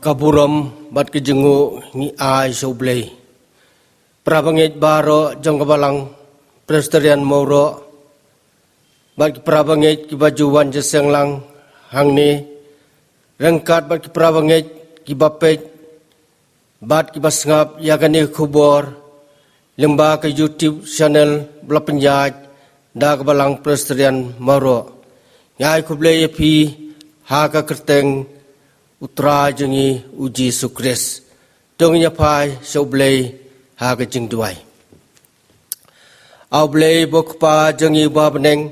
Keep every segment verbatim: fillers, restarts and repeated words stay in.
Ka burom bad ka jingnguh ngi ai sha U Blei. Para bangeit baroh jong ka Balang Presbyterian Mawroh, bad ki para bangeit kiba ju wan jingïaseng lang hangne, ryngkat bad ki para bangeit kiba peit bad kiba sngap ïa kane ka khubor lyngba ka YouTube channel ba la pynïaid da ka Balang Presbyterian Mawroh. Ngi ai khublei ïa phi ha ka kyrteng U Trai jong ngi U Jisu Khrist. To ngin ïa phai sha U Blei ha ka jingduwai. A U Blei ba U Kpa jong ngi uba ha bneng,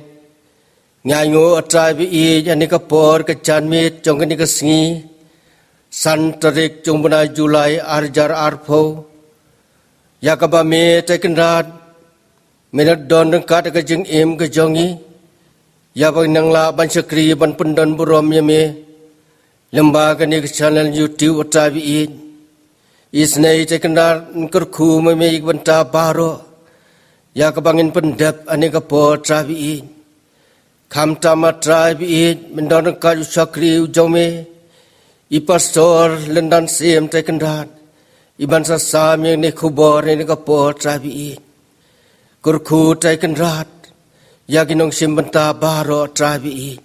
ngi ainguh, A Trai ba ïeit, ïa kane ka por, ka janmiet jong kane ka sngi, san tarik jong u bnai July ar hajar arphew, ïa kaba Me Trai Kynrad Me la don ryngkat ha ka jingim ka jong ngi, ïa ba ngin nang lah ban shakri ban pyndon burom ïa Me lyngba kane ka channel YouTube, A Trai ba ïeit. Isynei Trai Kynrad, ngi kyrkhu ma Me ïa ki bynta baroh ïa kaba ngin pyndep ha kane ka por, A Trai ba ïeit. Khamtam, A Trai ba ïeit, Men don ryngkat u shakri u jong Me, i pastor Lyndan Syiem, Trai Kynrad, i ban sa sam ïa kane ka khubor ha kane ka por, A Trai ba ïeit. Kyrkhu, Trai Kynrad, ïa ki nongshim bynta baroh, A Trai ba ïeit.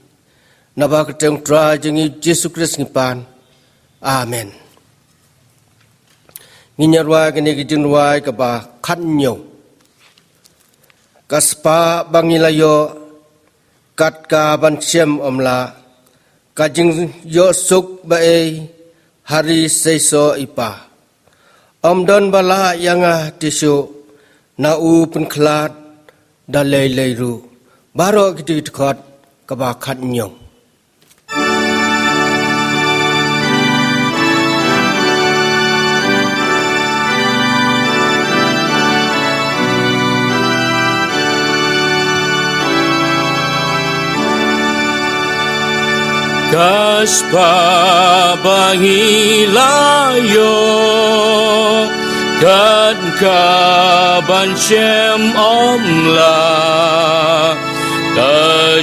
Naba ka kyrteng U Trai jong ngi U Jisu Khrist ngi pan. Amen. Ngin ïa rwai kane ka jingrwai kaba khathynñiew. Ka spah ba ngi la ïoh kat ka ban shem ym lah, ka jingïohsuk ba ei ha ri seisoh i Pa. Ym don ba lah ïa nga tissue, na u pynkhlad da lei lei ruh. Baroh kito ki dkhot kaba khathynñiew. Ka spah ba ngi la ïoh kat ka ban shem ym lah, ka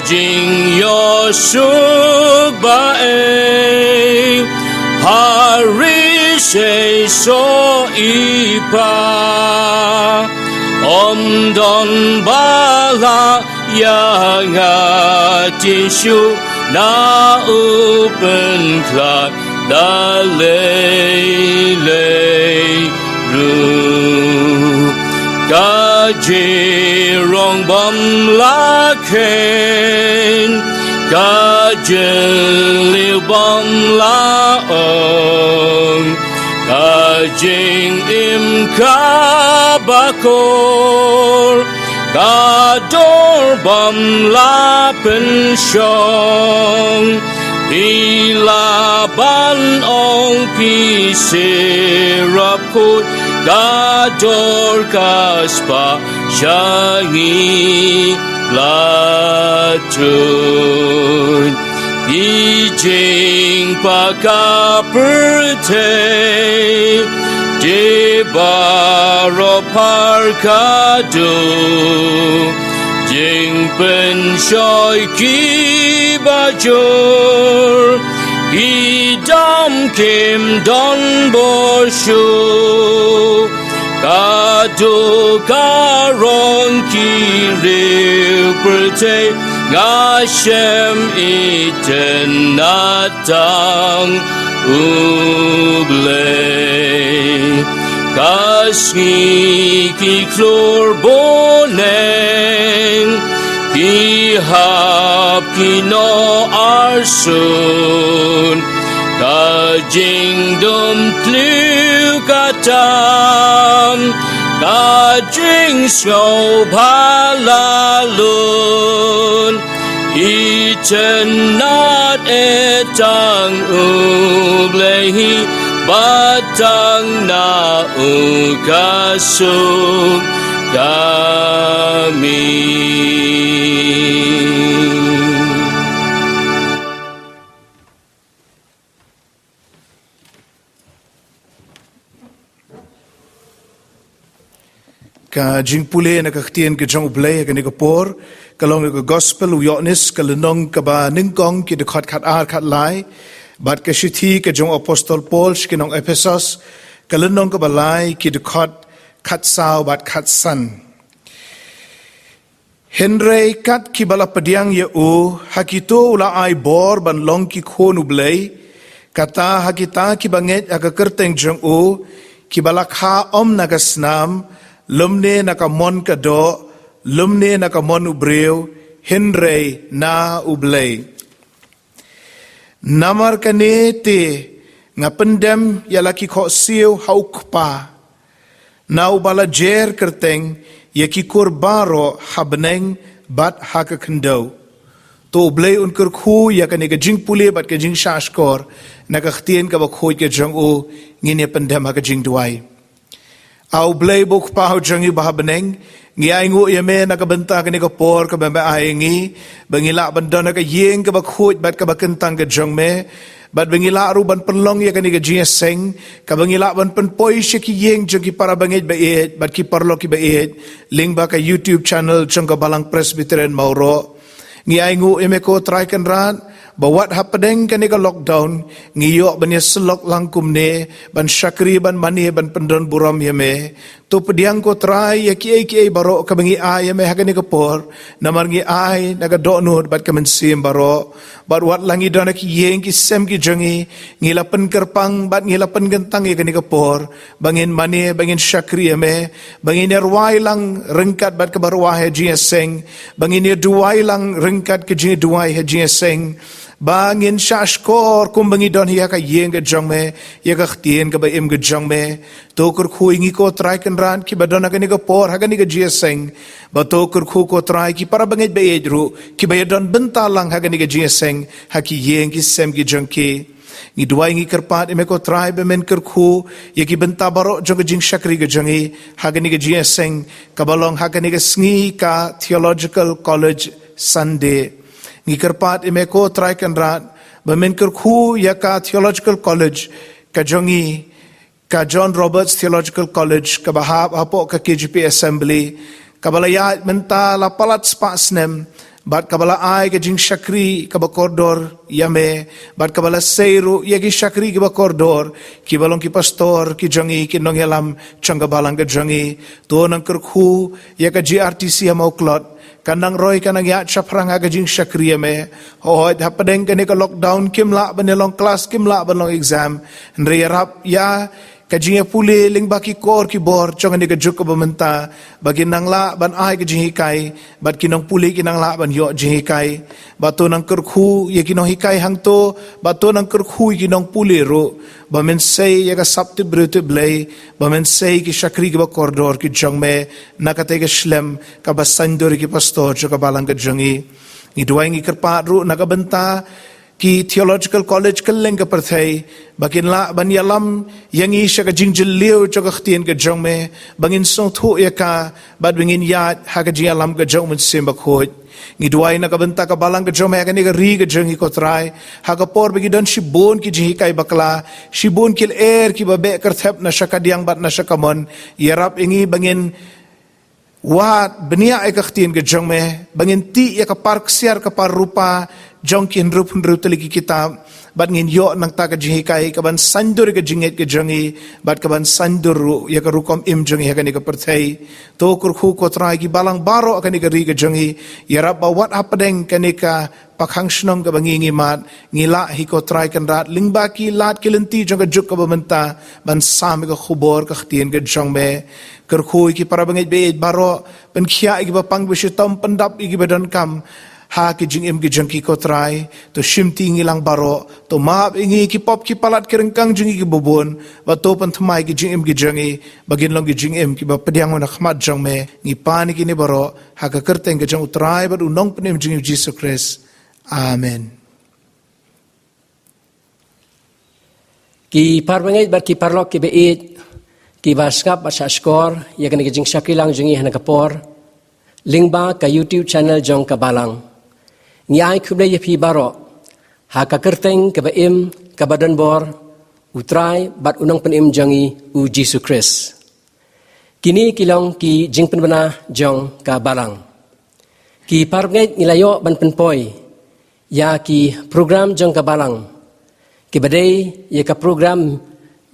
jingïohsuk ba ei ha ri seisoh i Pa. Ym don ba lah ïa nga tissue, na u pynkhlad da lei lei ruh. Ka jingrong bym lah kheiñ, ka jylliew bym lah ong, ka jingim kaba kor, ka dor bym lah pynshong. Phi lah ban ong phi syrap khuid, ka dor ka spah sha ngi la tuid. Ki jingpaka pyrthei, te baroh phar ka duk, jingpynshoi kiba jur, ki dam kim don bor shuh. Ka duk ka rong ki riew pyrthei, nga shem itynnad tang U Blei. Ka sngi ki khlur bneng, ki hap ki noh arsut, ka jingdum tliw ka tam, ka jingsngewbha la lut. Itynnad eh tang U Blei hi, bad tang na u ka suk ka mih. Ka jingpule na ka ktien ka jong U Blei ha kane ka por ka long ka Gospel u Ïoannis, ka lynnong kaba nyngkong, ki dkhot khatar khatlai, Bad ka shithi ka jong u Apostol Paul sha ki nong Ephesos, ka lynnong kaba lai, ki dkhot khatsaw bad khatsan. Hynrei kat kiba la pdiang ïa u, ha kito u la ai bor ban long ki khun u Blei, kata ha kita kiba ngeit ha ka kyrteng jong u, kiba la kha ym na ka snam, lymne na ka mon ka doh, lymne na ka mon u briew, hynrei na u Blei. Namar kane te nga pyndem ïa la ki khohsiew ha u Kpa, na uba la jer kyrteng ïa ki kur baroh ha bneng bad ha ka khyndew. To u Blei un kyrkhu ïa kane ka jingpule bad ka jingshahshkor na ka ktien kaba khuid ka jong u. Ngin ïa pyndem ha ka jingduwai. A u Blei ba u Kpa u jong ngi ba ha bneng, ngi ainguh ïa me na ka bynta kane ka por kaba me ai ngi, ba ngi lah ban don ha ka ïing kaba khuid bad kaba kyntang ka jong me, bad ba ngi lah ruh ban pynlong ïa kane ka jingïaseng, kaba ngi lah ban pynpoi sha ki ïing jong ki para bangeit ba ïeit bad ki paralok kiba ïeit lyngba ka YouTube channel jong ka Balang Presbyterian Mawroh. Ngi ainguh ïa me ko Trai Kynrad, ba wat hapdeng kane ka lockdown, ngi ïoh ban ïasyllok lang kumne, ban shakri, ban mane, ban pyndon burom ïa me. To pdiang ko Trai ïa kiei kiei baroh kaba ngi ai ïa me ha kane ka por, namar ngi ai na ka dohnud bad ka mynsiem baroh. Bad wat la ngi don ha ki ïing ki sem ki jong ngi, ngi la pynkyrpang bad ngi la pynkyntang ïa kane ka por, ba ngin mane, ba ngin shakri ïa me, ba ngin ïa rwai lang ryngkat bad kaba rwai ha jingïaseng, ba ngin ïa duwai lang ryngkat ka jingduwai ha jingïaseng, ba ngin shahshkor kumba ngi don hi ha ka ïing ka jong me, ïa ka ktien kaba im ka jong me. To kyrkhu ïa ngi ko Trai Kynrad kiba don ha kane ka por, ha kane ka jingïaseng, ba to kyrkhu ko Trai ki para bangeit ba ïeit ruh, kiba ïa don bynta lang ha kane ka jingïaseng, ha ki ïing ki sem ki jong ki. Ngi duwai ngi kyrpad ïa me ko Trai ba men kyrkhu ïa ki bynta baroh jong ka jingshakri ka jong ngi, ha kane ka jingïaseng, kaba long ha kane ka sngi ka Theological College Sunday. Ngi kyrpad ïa me ko Trai Kynrad, ba men kyrkhu ïa ka Theological College ka jong ngi, ka John Roberts Theological College, kaba hap hapoh ka K J P Assembly, kaba la ïaid mynta la palat spah snem, bad kaba la ai ka jingshakri kaba kordor ïa me, bad kaba la sei ruh ïa ki shakri kiba kordor, kiba long ki pastor ki jong ngi, ki nongïalam jong ka Balang ka jong ngi. To nang kyrkhu ïa ka G R T C ha Mawklod, kan nang roi, kan nang ïaid shaphrang ha ka jingshakri ïa me. Hooid, hapdeng kane ka lockdown kim lah ban ïa long klas, kim lah ban long exam. Hynrei ïarap ïa ka jingïapule lyngba ki kor ki bor jong kane ka juk kaba mynta, ba kin nang lah ban ai ka jinghikai, bad ki nongpule kin nang lah ban ïoh jinghikai. Bad to nang kyrkhu ïa ki nonghikai hangto, bad to nang kyrkhu ïa ki nongpule ruh, ba men sei ïa ka sap tip briew tip Blei, ba men sei ki shakri kiba kordor ki jong me, na katei ka shlem kaba saiñdur ïa ki pastor jong ka Balang ka jong ngi. Ngi duwai ngi kyrpad ruh na ka bynta ki Theological College kylleng ka pyrthei, ba kin lah ban ïalam ïa ngi sha ka jingjylliew jong ka ktien ka jong me, ba ngin sngewthuh ïa ka, bad ba ngin ïaid ha ka jingïalam ka jong u Mynsiem Bakhuid. Ngi duwai na ka bynta ka Balang ka jong me ha kane ka ri ka jong ngi ko Trai, ha ka por ba ki don shibun ki jinghikai bakla, shibun ki lyer kiba beh kyrthep na sha kadiang bad na sha kamon. Ïarap ïa ngi ba ngin wad bniah ïa ka ktien ka jong me, ba ngin tih ïa ka par ksiar ka par rupa jong ki hynriew hynriew tylli ki kitab, bad ngin ïoh nangta ka jinghikai kaban saiñdur ïa ka jingngeit ka jong ngi, bad kaban saiñdur ruh ïa ka rukom im jong ngi ha kane ka pyrthei. To kyrkhu ko Trai ki balang baroh ha kane ka ri ka jong ngi, ïarap ba wat hapdeng kane ka pakhang shnong kaba ngi ngi mad, ngi lah hi ko Trai Kynrad, lyngba ki lad ki lynti jong ka juk kaba mynta, ban sam ïa ka khubor ka ktien ka jong me. Kyrkhu ïa ki para bangeit ba ïeit baroh, pynkhiah ïa kiba pang kiba shitom, pyndap ïa kiba donkam ha ki jingim ki jong ki ko Trai. To shimti ngi lang baroh, to map ïa ngi ki pop ki palat ki ryngkang jong ngi kiba bun, bad to pynthymmai ki jingim ki jong ngi, ba kin long ki jingim kiba pdiang na khmat jong me. Ngi pan ïa kine baroh ha ka kyrteng ka jong u Trai bad u Nongpynim jong ngi u Jisu Khrist. Amen. Ki para bangeit bad ki paralok kiba ïeit, kiba sngap bad shahshkor ïa kane ka jingshakri lang jong ngi ha kane ka por, lyngba ka YouTube channel jong ka Balang. Ngi ai khublei ïa phi baroh ha ka kyrteng kaba im, kaba donbor, u Trai bad u Nongpynim jong ngi u Jisu Khrist. Kine ki long ki jingpynbna jong ka Balang. Ki para bangeit, ngi la ïoh ban pynpoi ïa ki program jong ka Balang, kiba dei ïa ka program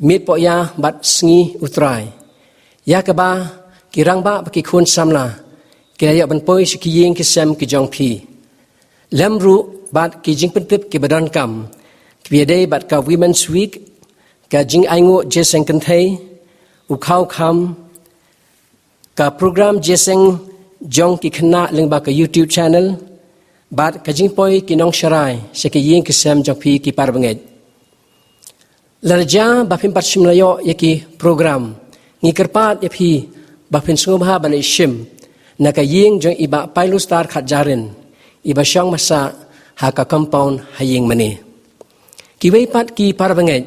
Miet Pohïa bad Sngi U Trai, ïa kaba ki rangbah bad ki khun samla ki la ïoh ban poi sha ki ïing ki sem ki jong phi, lem ruh bad ki jingpyntip kiba donkam kiba ïadei bad ka Women's Week, ka jingainguh jingïaseng kynthei, u khaw kham, ka program jingïaseng jong ki khynnah lyngba ka YouTube channel, bad ka jingpoi ki nongsharai sha ki ïing ki sem jong phi ki para bangeit. Lada jia ba phim pat shym la ïoh ïa ki program, ngi kyrpad ïa phi ba phin sngewbha ban ïashim na ka ïing jong i Bah Pailustar Khatjarin, iba shong masah ha ka compound ha Ïingmane. Kiwei pat ki para bangeit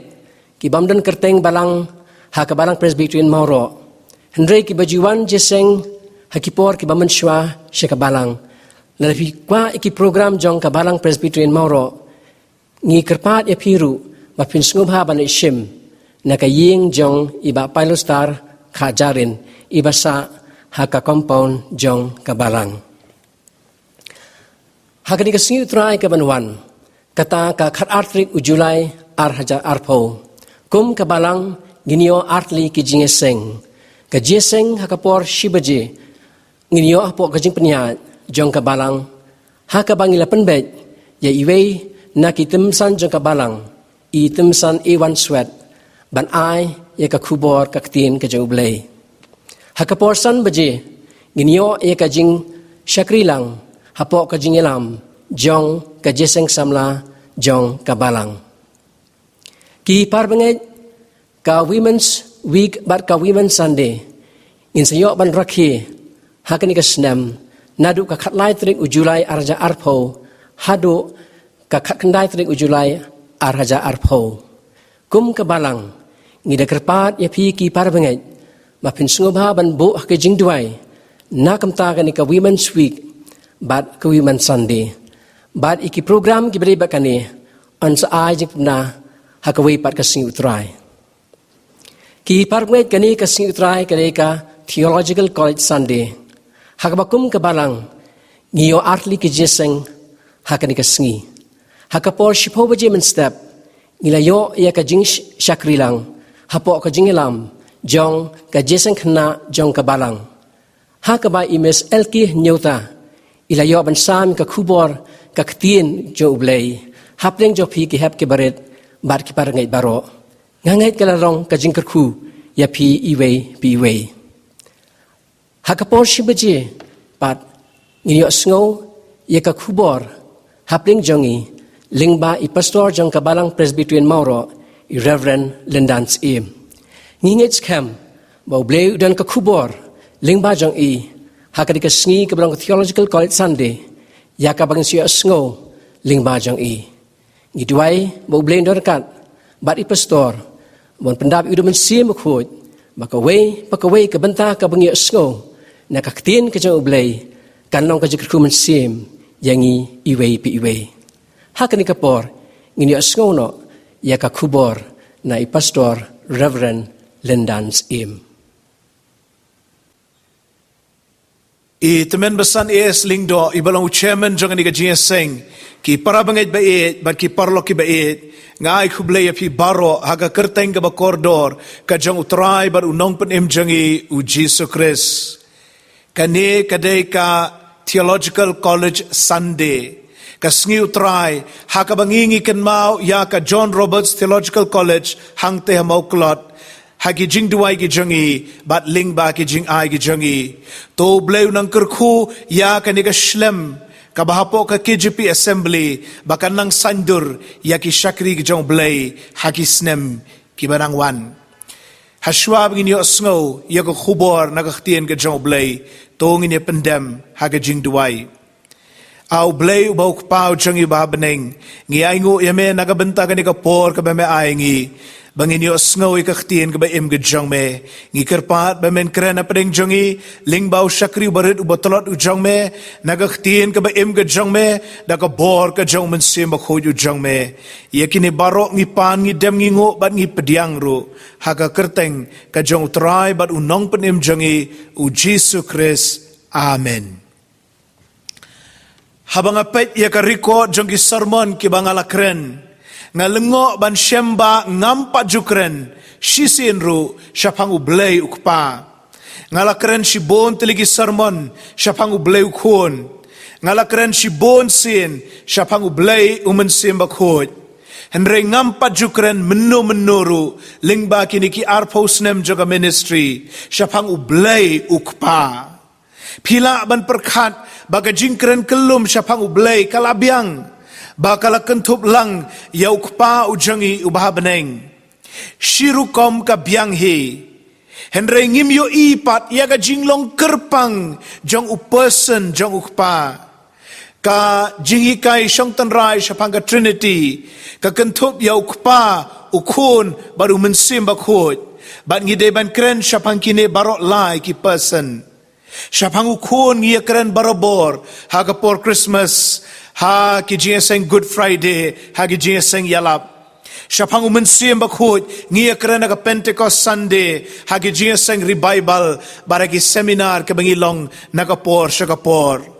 ki bym don kyrteng balang ha ka Balang Presbyterian Mawroh, hynrei kiba ju wan jingïaseng ha ki por kiba mynshuwa sha ka balang, lada phi kwah ïa ki program jong ka Balang Presbyterian Mawroh, ngi kyrpad ïa phi ruh ba phin sngewbha ban ïashim na ka ïing jong i Bah Pailustar Khatjarin, iba sah ha ka compound jong ka balang. Ha kane ka Sngi U Trai kaban wan, kata ka khatar tarik u July ar hajar arphew, kum ka balang ngin ïoh artylli ki jingïaseng. Ka jingïaseng ha ka por shi baje ngin ïoh hapoh ka jingpynïaid jong ka balang, ha kaba ngi la pynbeit ïa iwei na ki tymmen san jong ka balang, i tymmen san Ewan Swet, ban ai ïa ka khubor ka ktien ka jong U Blei. Ha ka por san baje ngin ïoh ïa ka jingshakri lang hapoh ka jingïalam jong ka jingïaseng samla jong ka balang. Ki para bangeit, ka Women's Week bad ka Women's Sunday ngin sa ïoh ban rakhe ha kane ka snem, naduh ka khatlai tarik u July ar hajar arphew haduh ka khatkhyndai tarik u July ar hajar arphew. Kum ka balang, ngi da kyrpad ïa phi ki para bangeit ba phin sngewbha ban buh ha ka jingduwai na ka bynta kane ka Women's Week bad ka Women's Sunday, bad ïa ki program kiba dei bad kane, yn sa ai jingpynbna ha kawei pat ka Sngi U Trai. Ki para bangeit, kane ka Sngi U Trai ka dei ka Theological College Sunday, ha kaba kum ka balang ngi ïoh artylli ki jingïaseng ha kane ka sngi. Ha ka por shiphew baje mynstep ngi la ïoh ïa ka jingshakri lang hapoh ka jingïalam jong ka jingïaseng khynnah jong ka balang, ha kaba i Miss Elki Hynñiewta i la ïoh ban sam ka khubor ka ktien jong U Blei hapdeng jong phi ki hep ki barit bad ki para bangeit baroh. Nga ngeit ka la long ka jingkyrkhu ïa phi iwei pa iwei. Ha ka por shi baje pat ngin ïohsngew ïa ka khubor hapdeng jong i lyngba i pastor jong ka Balang Presbyterian Mawroh, i Reverend Lyndan Syiem. Ngi ngeit skhem ba U Blei u don ka khubor lyngba jong i ha kane ka sngi kaba long ka Theological College Sunday, ïa kaba ngin sa ïohsngew lyngba jong i. Ngi duwai ba U Blei un don ryngkat bad i pastor, ban pyndap ïa u da U Mynsiem Bakhuid, ba kawei pa kawei ka bynta kaba ngi ïohsngew na ka ktien ka jong U Blei kan long ka jingkyrkhu mynsiem ïa ngi iwei pa iwei. Ha kane ka por ngin ïohsngew noh ïa ka khubor na i pastor Reverend Lyndan Syiem. I Tymmen Basan A S Lyngdoh, iba long u chairman jong kane ka jingïaseng, ki para bangeit ba ïeit bad ki paralok kiba ïeit, nga ai khublei ïa phi baroh ha ka kyrteng kaba kordor ka jong U Trai bad U Nongpynim jong ngi U Jisu Khrist. Kane ka dei ka Theological College Sunday, ka Sngi U Trai, ha kaba ngi ngi kynmaw ïa ka John Roberts Theological College hangtei ha Mawklod, ha ki jingduwai ki jong ngi bad lyngba ki jingai ki jong ngi. To U Blei un nang kyrkhu ïa kane ka shlem kaba hapoh ka K J P Assembly, ba kan nang saiñdur ïa ki shakri ki jong U Blei ha ki snem kiba nang wan. Hashwa ba ngin ïohsngew ïa ka khubor na ka ktien ka jong U Blei, to ngin ïa pyndem ha ka jingduwai. A U Blei uba U Kpa u jong ngi uba ha bneng, ngi ainguh ïa me na ka bynta kane ka por kaba me ai ngi, ba ngin ïohsngew ïa ka ktien kaba im ka jong me. Ngi kyrpad ba men kren hapdeng jong ngi lyngba u shakri uba rit uba tlot u jong me, na ka ktien kaba im ka jong me, da ka bor ka jong U Mynsiem Bakhuid u jong me. Ïa kine baroh ngi pan, ngi dem, ngi nguh bad ngi pdiang ruh ha ka kyrteng ka jong U Trai bad U Nongpynim jong ngi U Jisu Khrist. Amen. Haba nga peit ïa ka record jong ki sermon kiba nga la kren, Nga lyngngoh ban shem ba ngam pat ju kren shisien ruh shaphang U Blei U Kpa. Nga la kren shibun tylli ki sermon shaphang U Blei U Khun. Nga la kren shibun sien shaphang U Blei U Mynsiem Bakhuid. Hynrei ngam pat ju kren mynno mynno ruh lyngba kine ki arphew snem jong ka ministry shaphang U Blei U Kpa. Phi lah ban pyrkhat ba ka jingkren kyllum shaphang U Blei ka la biang, ba ka la kynthup lang ïa U Kpa u jong ngi uba ha bneng. Shi rukom ka biang hi. Hynrei ngim ïohi pat ïa ka jinglong kyrpang jong u person jong U Kpa. Ka Jinghikai Shongtynrai shaphang ka Trinity ka kynthup ïa U Kpa, U Khun bad U Mynsiem Bakhuid. Bad ngi dei ban kren shaphang kine baroh lai ki person. Shaphang U Khun ngi ïa kren barabor ha ka por Christmas, ha ki jingïaseng Good Friday, ha ki jingïaseng ïalap. Shaphang U Mynsiem Bakhuid ngi ïa kren ha ka Pentecost Sunday, ha ki jingïaseng revival bad ha ki seminar kiba ngi long na ka por sha ka por.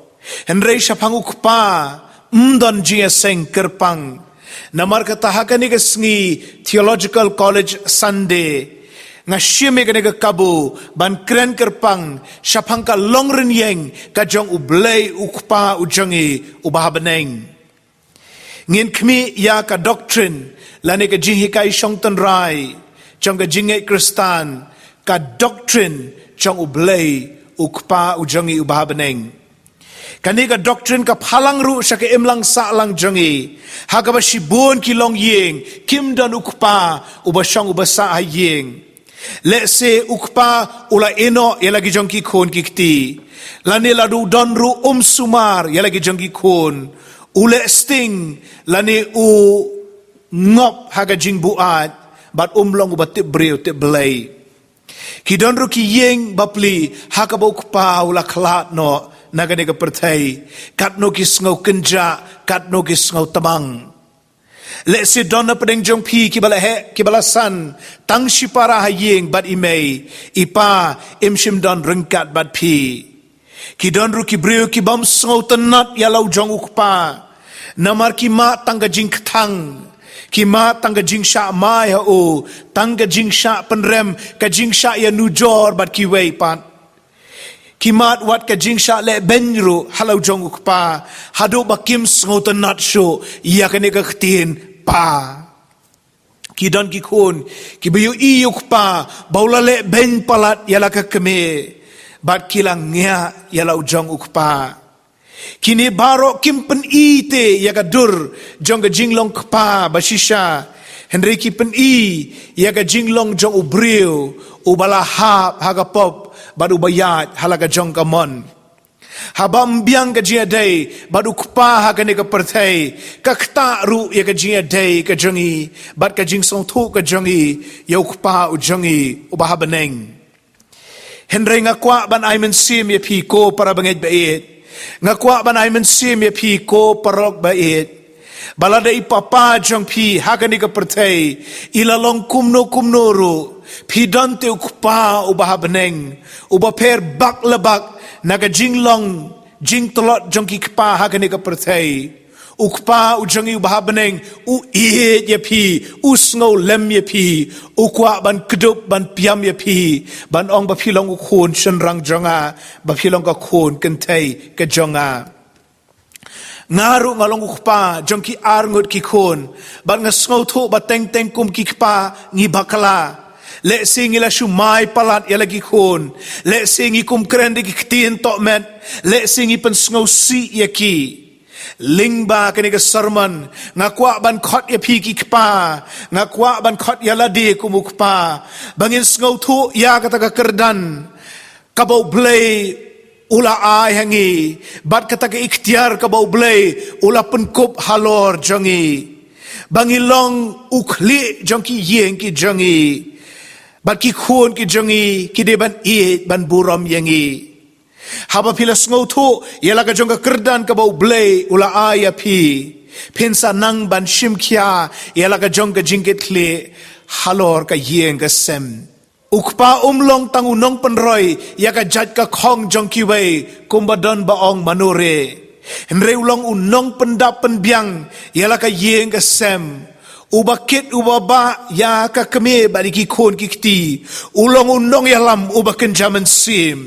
Hynrei shaphang U Kpa ym don jingïaseng kyrpang. Namar kata ha kane ka sngi Theological College Sunday, nga shim ïa kane ka kabu ban kren kyrpang shaphang ka longrynïeng ka jong U Blei U Kpa u jong ngi uba ha bneng. Ngin khmih ïa ka doctrine lane ka Jinghikai Shongtynrai jong ka jingngeit Khristan, ka doctrine jong U Blei U Kpa u jong ngi uba ha bneng. Kane ka doctrine ka phalang ruh sha ka imlang sahlang jong ngi, ha kaba shibun ki longïing kim don U Kpa uba shong uba sah ha ïing. Lehse U Kpa u la ïehnoh ïa la ki jong ki khun ki kti, lane lada u don ruh um sumar ïa la ki jong ki khun. U leh sting lane u ngop ha ka jingbuaid bad um long uba tip briew tip Blei. Ki don ruh ki ïing bapli ha kaba U Kpa u la khlad noh na kane ka pyrthei. Katno ki sngew kynjah, katno ki sngew tbang. Lehse don na pdeng jong phi kiba la heh, kiba la san tang shipara ha ïing bad i mei, i pa im shym don ryngkat bad phi. Ki don ruh ki briew ki bym sngewtynnat ïa la u jong U Kpa. Namar ki mad tang ka jingkthang, ki mad tang ka jingshah mai ha u, tang ka jingshah pynrem, ka jingshah ïanujor bad kiwei pat. Ki mad wat ka jingshah lehbeiñ ruh ha la u jong U Kpa, haduh ba kim sngewtynnat shuh ïa kane ka ktien pa. Ki don ki khun kiba ïohi ïa U Kpa ba u la lehbeiñ palat ïa la ka kmie, bad ki la ngiah ïa la u jong U Kpa. Kine baroh kim pyni te ïa ka dur jong ka jinglong kpa ba shisha, hynrei ki pyni ïa ka jinglong jong u briew uba la hap ha ka pop bad uba ïaid ha la ka jong ka mon. Haba ym biang ka jingïadei bad U Kpa ha kane ka pyrthei, ka ktah ruh ïa ka jingïadei ka jong ngi bad ka jingsngewthuh ka jong ngi ïa U Kpa u jong ngi uba ha bneng. Hynrei nga kwah ban ai mynsiem ïa phi ko para bangeit ba ïeit. Nga kwah ban ai mynsiem ïa phi ko paralok ba ïeit, ba lada i papa jong phi ha kane ka pyrthei i la long kumno kumno ruh, phi don te U Kpa uba ha bneng, uba pher bak la bak na ka jinglong jingtlot jong ki kpa ha kane ka pyrthei. U Kpa u jong ngi uba ha bneng u ïeit ïa phi, u sngewlem ïa phi, u kwah ban kdup ban piam ïa phi, ban ong ba phi long u khun shynrang jong nga, ba phi long ka khun kynthei ka jong nga. Nga ruh nga long u kpa jong ki arngut ki khun, bad nga sngewthuh ba teng teng kum ki kpa ngi bakla. Lehse ngi la shu mai palat ïa la ki khun, lehse ngi kum kren da ki ktien tohmet, lehse ngi pynsngewsih ïa ki. Lyngba kane ka sermon nga kwah ban khot ïa phi ki kpa, nga kwah ban khot ïa lade kum u kpa, ba ngin sngewthuh ïa kata ka kyrdan kaba U Blei u la ai ha ngi, bad kata ka iktiar kaba U Blei u la pynkup halor jong ngi, ba ngi long u khlieh jong ki ïing ki jong ngi, bad ki khun ki jong ngi ki dei ban ïeit ban burom ïa ngi. Haba phi la sngewthuh ïa la ka jong ka kyrdan kaba U Blei u la ai ïa phi, phin sa nang ban shim khia ïa la ka jong ka jingkitkhlieh halor ka ïing ka sem. U kpa um long tang u nongpynroi ïa ka jait ka khong jong kiwei kumba don ba ong mano re, hynrei u long u nongpyndap pynbiang ïa la ka ïing ka sem. Uba kit uba bah ïa ka kmie bad ïa ki khun ki kti u long u nongïalam uba kynja mynsiem.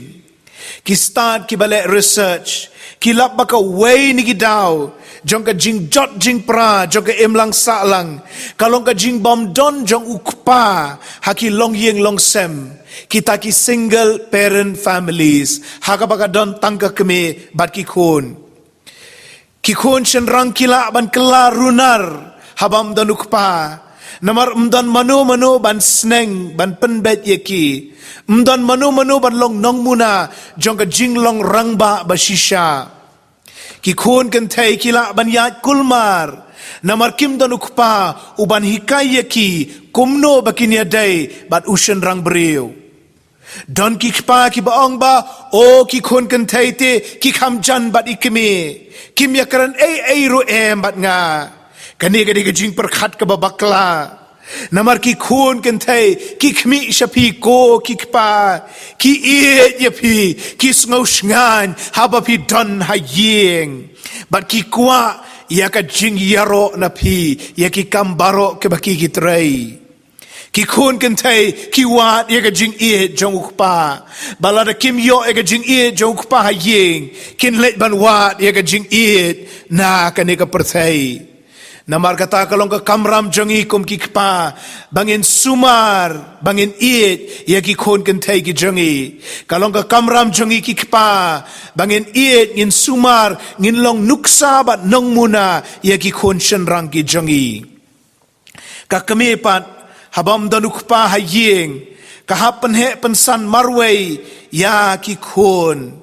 Ki stad kiba leh research ki lap ba kawei na ki daw jong ka jingjot jingpra jong ka imlang sahlang ka long ka jingbymdon jong u kpa ha ki longïing longsem, kita ki single parent families, ha kaba ka don tang ka kmie bad ki khun. Ki khun shynrang ki lah ban kylla runar haba ym don u kpa, namar ym don mano mano ban sneng ban pynbeit ïa ki. Ym don mano mano ban long nongmuna jong ka jinglong rangbah ba shisha. Ki khun kynthei ki lah ban ïaid kulmar, namar kim don u kpa u ban hikai ïa ki kumno ba kin ïadei bad u shynrang briew. Don ki kpa kiba ong ba, o ki khun kynthei te ki kham jan bad i kmie, kim ïakren ei ei ruh em bad nga. Kane ka dei ka jingpyrkhat kaba bakla. Namar ki khun kynthei ki khmih sha phi ko ki kpa, ki ïeit ïa phi, ki sngew shngaiñ haba phi don ha ïing, bad ki kwah ïa ka jingïaroh na phi ïa ki kam baroh kiba ki ki trei. Ki khun kynthei ki wad ïa ka jingïeit jong u kpa. Ba lada kim ïoh ïa ka jingïeit jong u kpa ha ïing, kin leit ban wad ïa ka jingïeit na kane ka pyrthei. Namar kata ka long ka kamram jong ngi kum ki kpa ba ngin sumar, ba ngin ïeit ïa ki khun kynthei ki jong ngi. Ka long ka kamram jong ngi ki kpa ba ngin ïeit, ngin sumar, ngin long nuksa bad nongmuna ïa ki khun shynrang ki jong ngi. Ka kmie pat, haba ym don u kpa ha ïing, ka hap pynheh pynsan marwei ïa ki khun.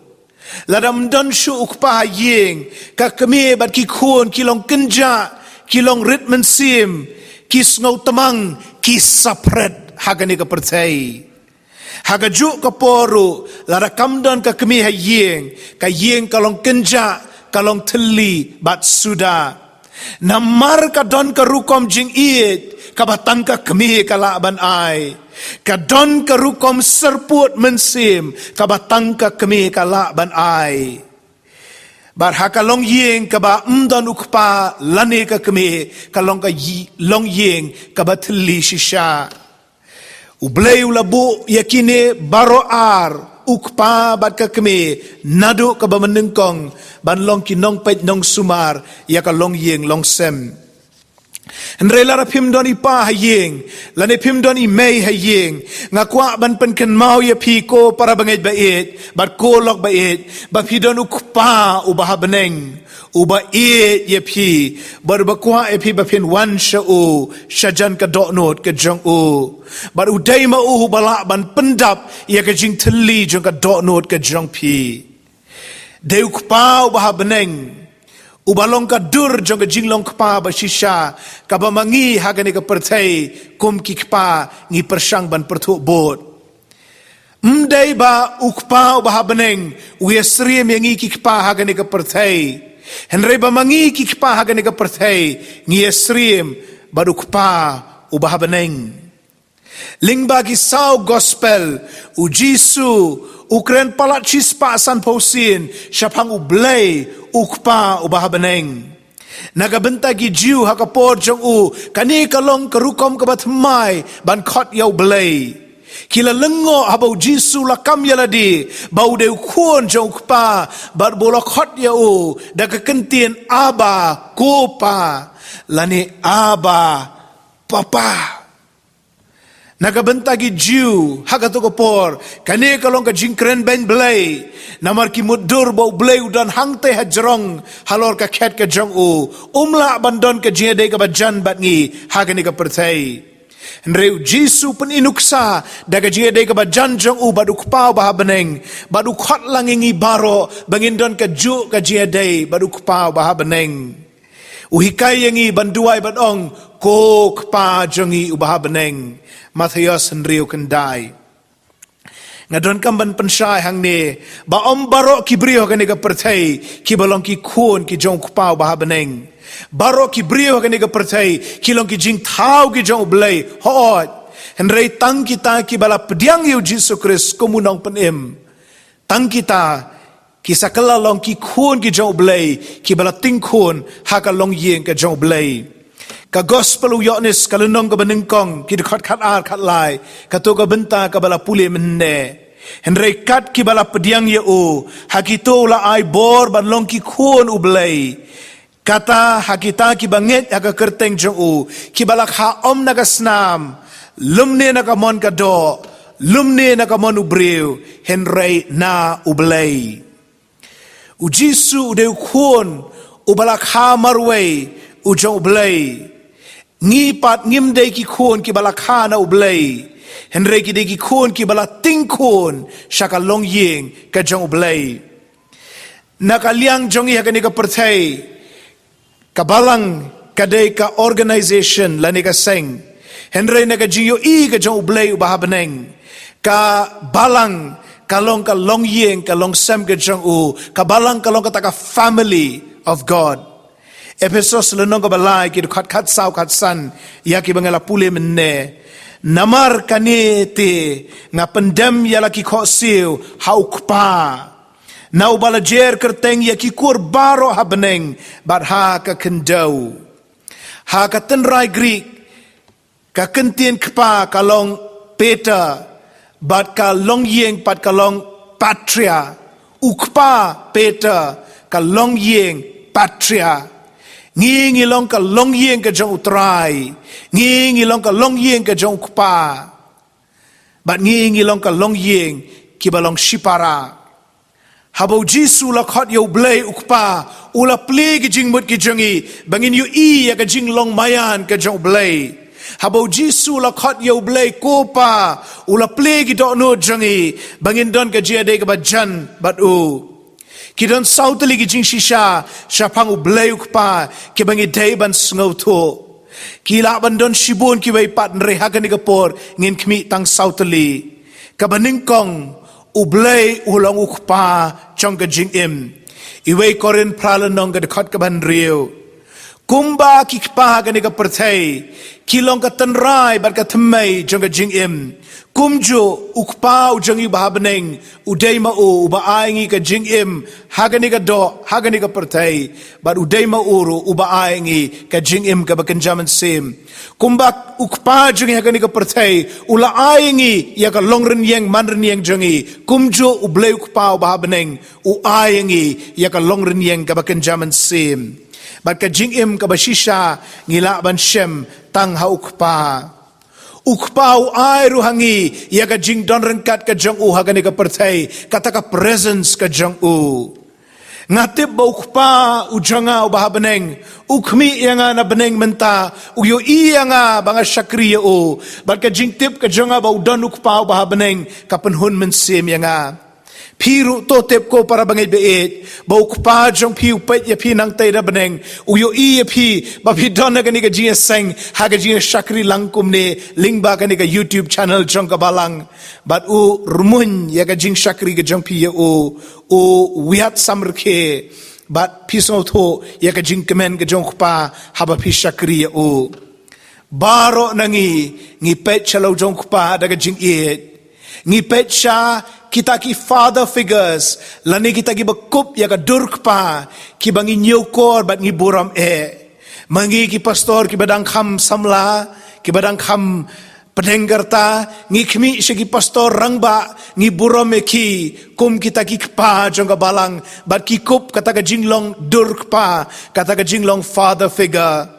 Lada ym don shuh u kpa ha ïing, ka kmie bad ki khun ki long kynjah, ki long rit mynsiem, ki sngew tmang, ki saphret ha kane ka pyrthei. Ha kajuh ka por ruh, lada kam don ka kmie ha ïing, ka ïing ka long kynjah, ka long thylli bad suda. Namar ka don ka rukom jingïeit kaba tang ka kmie ka lah ban ai. Ka don ka rukom syrpud mynsiem kaba tang ka kmie ka lah ban ai. Bad ha ka longïing kaba ym don u kpa lane ka kmie, ka long ka ï-, longïing kaba thylli shisha. U Blei u la buh ïa kine baroh ar, u kpa bad ka kmie, naduh kaba mynnyngkong, ban long ki nongpeit nongsumar ïa ka longïing longsem. Hynrei lada phim don i pa ha ïing, lane phim don i mei ha ïing, nga kwah ban pynkynmaw ïa phi ko para bangeit ba ïeit, bad ko lok ba ïeit, ba phi don u Kpa uba ha bneng, uba ïeit ïa phi, bad uba kwah ïa phi ba phin wan sha u, shajan ka dohnud ka jong u. Bad u dei ma u uba lah ban pyndap ïa ka jingthylli jong ka dohnud ka jong phi. Dei u Kpa uba ha bneng, uba long ka dur jong ka jinglong kpa ba shisha, kaba ma ngi ha kane ka pyrthei, kum ki kpa ngi pyrshang ban pyrthuh bud. Ym dei ba u Kpa uba ha bneng u ïasyriem ïa ngi ki kpa ha kane ka pyrthei. Hynrei ba ma ngi ki kpa ha kane ka pyrthei, ngi ïasyriem bad u Kpa uba ha bneng. Lyngba ki saw gospel, u Jisu u kren palat shispah sanphew sien shaphang u Blei, u Kpa uba ha bneng. Na ka bynta ki Jiw ha ka por jong u, kane ka long ka rukom kaba thymmai ban khot ïa u Blei. Ki la lyngngoh haba u Jisu u la kam ïa lade ba u dei u Khun jong u Kpa, bad ba u la khot ïa u da ka kyntien Abba, ko Pa, lane Abba, Papa. Na ka bynta ki Jiw ha kato ka por, kane ka long ka jingkren beiñ Blei. Namar ki mutdur ba u Blei u don hangtei hajrong halor ka khet ka jong u, um lah ban don ka jingïadei kaba jan bad ngi ha kane ka pyrthei. Hynrei u Jisu u pyni nuksa da ka jingïadei kaba jan jong u bad u Kpa uba ha bneng, bad u khot lang ïa ngi baroh ba ngin don kajuh ka jingïadei bad u Kpa uba ha bneng. U hikai ïa ngi ban duwai ban ong, ko Kpa jong ngi uba ha bneng. Mathaios hynriew khyndai. Nga donkam ban pynshai hangne ba ym baroh ki briew ha kane ka pyrthei kiba long ki khun ki jong u Kpa uba ha bneng. Baroh ki briew ha kane ka pyrthei ki long ki jingthaw ki jong u Blei, hooid. Hynrei tang kita kiba la pdiang ïa u Jisu Khrist kum u Nongpynim. Tang kita ki sa kylla long ki khun ki jong u Blei, kiba la tyngkhun ha ka longïing ka jong u Blei. Ka gospel u Ïoannis ka lynnong kaba nyngkong, ki dkhot khat ar khat lai, kato ka bynta kaba la pule mynne. Hynrei kat kiba la pdiang ïa u, ha kito u la ai bor ban long ki khun u Blei. Kata ha kita kiba ngeit ha ka kyrteng jong u, kiba la kha ym na ka snam, lymne na ka mon ka doh, lymne na ka mon u briew, hynrei na u Blei. U Jisu u dei u khun uba la kha marwei u jong u Blei. Ngi pat ngim dei ki khun kiba la kha na u Blei, hynrei ki dei ki khun kiba la tyngkhun sha ka longïing ka jong u Blei. Na ka liang jong ngi ha kane ka pyrthei, ka balang ka dei ka organization lane ka seng. Hynrei na ka jingïohi ka jong u Blei uba ha bneng, ka balang ka long ka longïing, ka longsem ka jong u. Ka balang ka long kata ka family of God. Ephesos lynnong kaba lai, ki dkhot khat saw khat san, ïa kiba nga la pule mynne. Namar kane te nga pyndem ïa la ki khohsiew ha u Kpa, na uba la jer kyrteng ïa ki kur baroh ha bneng bad ha ka khyndew. Ha ka tynrai Greek, ka kyntien kpa ka long pater, bad ka longïing pat ka long patria. U Kpa, pater, ka longïing, patria. Ngi ngi long ka longïing ka jong u Trai. Ngi ngi long ka longïing ka jong u Kpa. Bad ngi ngi long ka longïing kiba long shipara. Haba u Jisu u la khot ïa u Blei u Kpa, u la plie ki jingmut ki jong ngi ba ngin ïohi ïa ka jinglong maïan ka jong u Blei. Haba u Jisu u la khot ïa u Blei ko Pa, u la plie ki dohnud jong ngi ba ngin don ka jingïadei kaba jan bad u. Ki don saw tylli ki jingshisha shaphang u Blei u Kpa kiba ngi dei ban sngewthuh. Ki lah ban don shibun kiwei pat, hynrei ha kane ka por ngin khmih tang saw tylli. Kaba nyngkong, u Blei u long u Kpa jong ka jingim. Iwei Korinth phra lynnong, ka dkhot kaba hynriew. Kumba ki kpa ha kane ka pyrthei ki long ka tynrai bad ka thymmei jong ka jingim, kumjuh u Kpa u jong ngi uba ha bneng u dei ma u uba ai ngi ka jingim ha kane ka doh, ha kane ka pyrthei. Bad u dei ma u ruh uba ai ngi ka jingim kaba kynja mynsiem. Kumba u Kpa jong ngi ha kane ka pyrthei u la ai ngi ïa ka longrynïeng manrynïeng jong ngi, kumjuh u Blei u Kpa uba ha bneng u ai ngi ïa ka longrynïeng kaba kynja mynsiem. Bad ka jingim kaba shisha ngi lah ban shem tang ha u Kpa. U Kpa u ai ruh ha ngi ïa ka jingdon ryngkat ka jong u ha kane ka pyrthei, kata ka presence ka jong u. Nga tip ba u Kpa u jong nga uba ha bneng u khmih ïa nga na bneng mynta, u ïohi ïa nga ba nga shakri ïa u. Bad ka jingtip ka jong nga ba u don u Kpa uba ha bneng ka pynhun mynsiem ïa nga. Phi ruh to tip ko para bangeit ba ïeit, ba u Kpa jong phi u peit ïa phi nangtei na bneng, u ïohi ïa phi ba phi don ha kane ka jingïaseng, ha ka jingïashakri lang kumne lyngba kane ka YouTube channel jong ka balang. Bad u rymmuiñ ïa ka jingshakri ka jong phi ïa u, u wiat samrkhie. Bad phi sngewthuh ïa ka jingkmen ka jong u Kpa haba phi shakri ïa u. Baroh na ngi ngi peit sha la u jong u Kpa da ka jingïeit. Ngi peit sha kita ki father figures lane kita kiba kup ïa ka dur kpa, kiba ngi ñiewkor bad ngi burom eh. Ma ngi ki pastor kiba dang kham samla, kiba dang kham pdeng ka rta, ngi khmih sha ki pastor rangbah, ngi burom ïa ki kum kita ki kpa jong ka balang, bad ki kup kata ka jinglong dur kpa, kata ka jinglong father figure.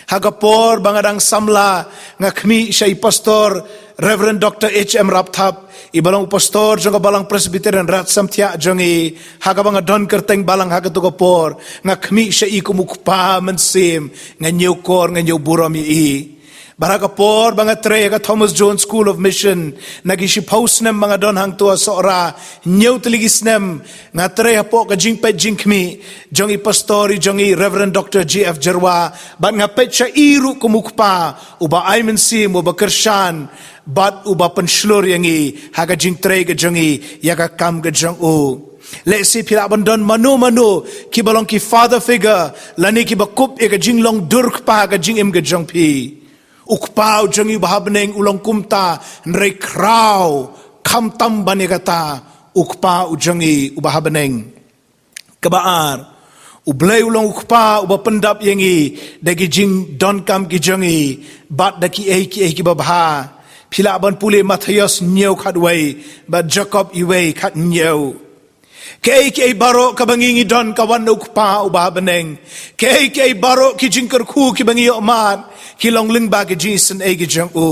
Ha ka por ba nga dang samla, nga khmih sha i Pastor Reverend Doctor H M Rapthap, iba long u pastor jong ka balang Presbyterian Rad Samthiah jong ngi. Ha kaba nga don kyrteng balang ha kato ka por, nga khmih sha i kum u kpa mynsiem, nga ñiewkor, nga ñiewburom ïa i. Bad ha ka por ba nga trei ha ka Thomas Jones School of Mission, na ki shiphew snem ba nga don hangto ha Sohra, hynñiew tylli ki snem nga trei hapoh ka jingpeit jingkhmih jong i pastor i jong i Reverend Doctor G F Jyrwa, bad nga peit sha i ruh kum u kpa uba ai mynsiem, uba kyrshan, bad uba pynshlur ïa ngi ha ka jingtrei ka jong ngi ïa ka kam ka jong u. Lehse phi lah ban don mano mano kiba long ki father figure lane kiba kup ïa ka jinglong dur kpa ha ka jingim ka jong phi. U Kpa u jong ngi uba ha bneng u long kumta, hynrei khraw, khamtam ban ïa kata, u Kpa u jong ngi uba ha bneng. Kaba ar, U Blei u long u Kpa uba pyndap ïa ngi da ki jingdonkam ki jong ngi bad da kiei kiei kiba bha. Phi lah ban pule Mathaios hynñiew khatwei bad Jakob wei khathynñiew. Kiei kiei baroh kaba ngi ngi don ka wan na u Kpa uba ha bneng. Kiei kiei baroh ki jingkyrkhu kiba ngi ïoh mad ki long lyngba ki jingisynei ki jong u.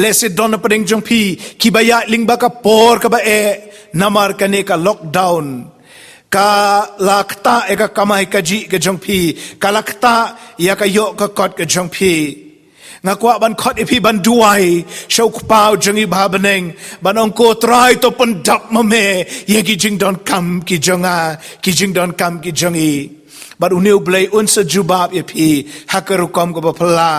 Lehse don na pdeng jong phi kiba ïaid lyngba ka por kaba eh namar kane ka lockdown. Ka la ktah ïa ka kamai kajih ka jong phi, ka la ktah ïa ka ïoh ka kot ka jong phi. Nga kwah ban khot ïa phi ban duwai sha u Kpa u jong ngi ba ha bneng, ban ong ko Trai to pyndap ma me ïa ki jingdonkam ki jong nga, ki jingdonkam ki jong ngi. Bad une u Blei un sa jubab ïa phi ha ka rukom kaba phylla.